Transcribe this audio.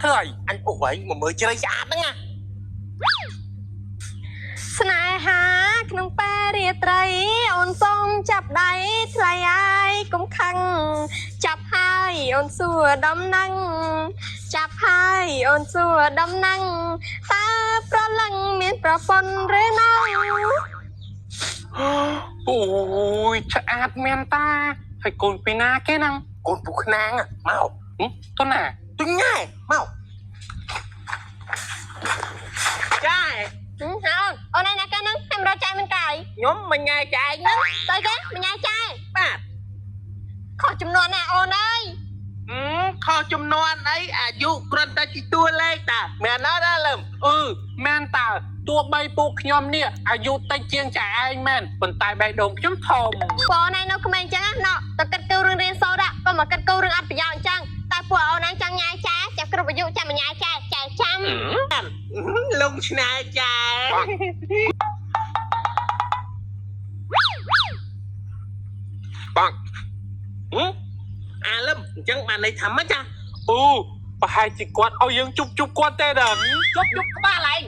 ធ្វើអី អញអូយមកមើលជ្រៃស្អាតហ្នឹងណា ស្នេហាក្នុងពេលរាត្រី អូនសូមចាប់ដៃថ្លៃអាយកុំខឹងចាប់ហើយអូនសួរដំណឹងចាប់ហើយអូនសួរដំណឹងតើប្រលឹងមានប្រពន្ធឬនៅ អូយឆ្អាតមែនតាហើយកូនពីណាគេហ្នឹង កូនពូខ្នាងមក ហឹមទៅណា ទុញញ៉ែមក ចា ហឹមអូនអូនឯណាគេហ្នឹងខ្ញុំរកចែកមិនកាយ ខ្ញុំមិនញ៉ែចែកហ្នឹង ស្អីគេមិនញ៉ាចែក បាទ ខុសចំនួនណាអូនអើយ អឺខុសចំនួនអីអាយុគ្រាន់តែជាតួលេខតាមែនអត់អាលឹម អឺមែនតើទោះបីពួកខ្ញុំនេះអាយុតិចជាងចែឯងមែនប៉ុន្តែបេះដូងខ្ញុំធំ ពួកអូនឯងនៅក្មេងអញ្ចឹងណាណទៅគិតគូររឿងរៀនសូត្រកុំមកគិតគូររឿងអត់ប្រយោជន៍អញ្ចឹងតែពួកអូនឯងចង់ញ៉ាយចែចាប់គ្រប់អាយុចាំមកញ៉ាយចែចែចាំ លងឆ្នែចែ បាំង ហឹមអាលឹមអញ្ចឹងបានន័យថាម៉េចចា អូប្រហែលជាគាត់ឲ្យយើងជប់ជប់គាត់ទេដឹង ជប់ជប់ក្បាលឯង